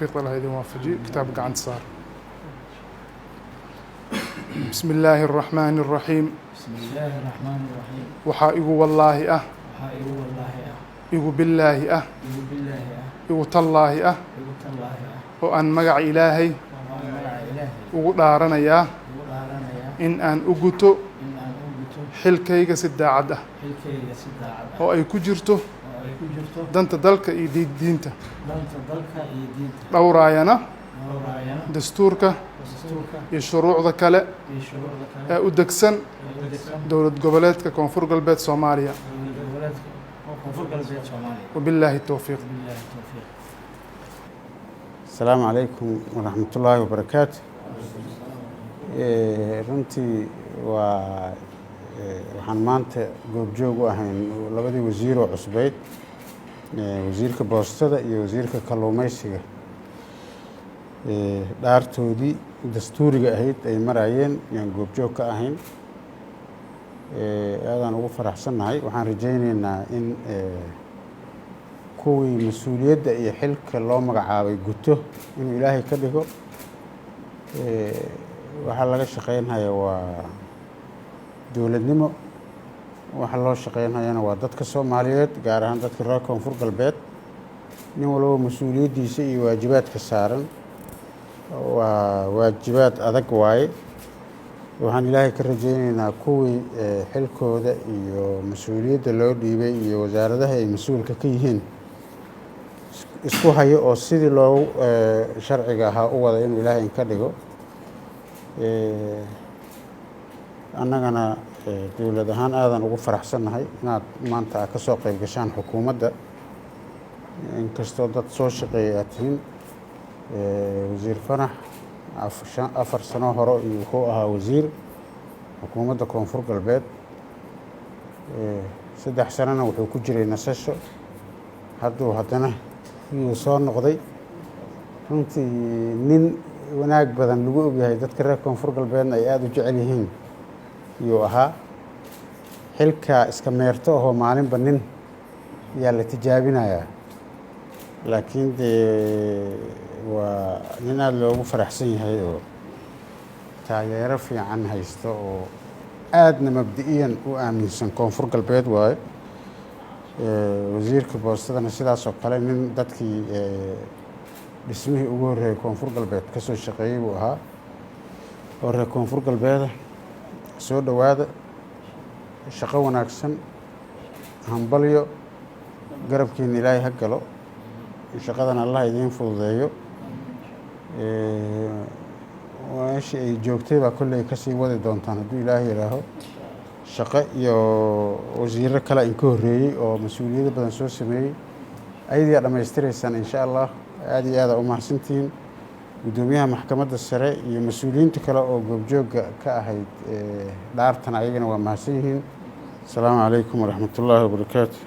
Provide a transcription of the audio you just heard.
Towfiiqda Allah idin waafajiyo. Kitaab gacanta saar. Bismi illaahi araxmaani araxiim. بسم الله الرحمن الرحيم. Waxaa igu wallaahi ah, waxaa igu wallaahi ah, igu billaahi ah, igu billaahi ah, igu tallaahi ah, igu tallaahi ah, oo aan magaca Ilaahay oo aan magaca Ilaahay ugu dhaaranayaa ugu dhaaranayaa in aan u guto in aan u guto xilkayga si daacad ah, xilkayga si daacad ah, oo ay ku jirto oo ay ku jirto danta dalka iyo diinta, danta dalka iyo diinta, dhowraayana dhowraayana dastuurka dastuurka iyo shuruucda kale iyo shuruucda kale ee u degsan ee u degsan Dowlad Goboleedka Koonfur Galbeed Soomaaliya. Dowlad Goboleedka Koonfur Galbeed Soomaaliya. Wabillaahi towfiiq. Billaahi towfiiq. Asalaamu calaykum waraxmatullaahi wabarakaatu. Runtii waa waxaan maanta goobjoog u ahayn labadii wasiir oo cusbeyd, wasiirka boostada iyo wasiirka kalluumeysiga, dhaartoodii dastuuriga ahayd ay maraayeen yaan goobjoog ka ahayn. Aadaan ugu faraxsannahay. Waxaan rajayneynaa in kuwii mas-uuliyadda iyo xilka loo magacaabay guto inuu Ilaahay ka dhigo. Waxaa laga shaqeynhaya waa dowladnimo, waxa loo shaqeynhayana waa dadka Soomaaliyeed, gaar ahaan dadka reer Koonfur Galbeed. Nin walba mas-uuliyaddiisa iyo waajibaadka saaran waa waajibaad adag waaye. Waxaan Ilaahay ka rajayneynaa kuwii xilkooda iyo mas-uuliyadda loo dhiibay iyo wasaaradaha ay mas-uulka ka yihiin isku hayo oo sidii loogu sharciga ahaa u wada inuu Ilaahay inka dhigo. Annagana dowlad ahaan aadan ugu faraxsannahay inaad maanta aad ka soo qayb gashaan xukuumadda, inkastoo dad soo shaqeeyay aad tihiin. Wasiir Fanax 4 sano hore iyo wuxuu ahaa wasiir xukuumadda Koonfur Galbeed, 3 sanona wuxuu ku jiray nasasho, hadduu haddana yuu soo noqday. Runtii nin wanaag badan lagu ogyahay, dadka reer Koonfur Galbeedna ay aada u jecel yihiin yuu ahaa. Xilkaa iska meerto ahoo maalinba nin yaa la tijaabinayaa, laakiin dee waa nin aada loogu faraxsan yahay oo taageero fiican haysto oo aadna mabdi'iyan u aaminsan Koonfur Galbeed waaye. Wasiirka boostadana sidaas oo kale nin dadkii dhismihii ugu horreeyey Koonfur Galbeed ka soo shaqeeyey buu ahaa oo reer Koonfur Galbeeda. Soo dhowaada, shaqo wanaagsan, hambalyo, garabkiina Ilaahay ha galo, shaqadan Allah idiin fududeeyo. Meeshii ay joogtay baa kolley kasii wadi doontaan hadduu Ilaahay yidhaaho. Shaqo iyo wasiiro kale in ka horreeyey oo mas-uuliyado badan soo sameeyey ayadiiaa dhammaystiraysaan insha Allah. Aada iyo aada u mahadsantihiin. Guddoomiyaha maxkamadda sare iyo mas-uuliyiinta kale oo goobjoogga ka ahayd dhaartan ayagana waa mahadsan yihiin. Asalaamu calaykum waraxmatullaahi wabarakaatu.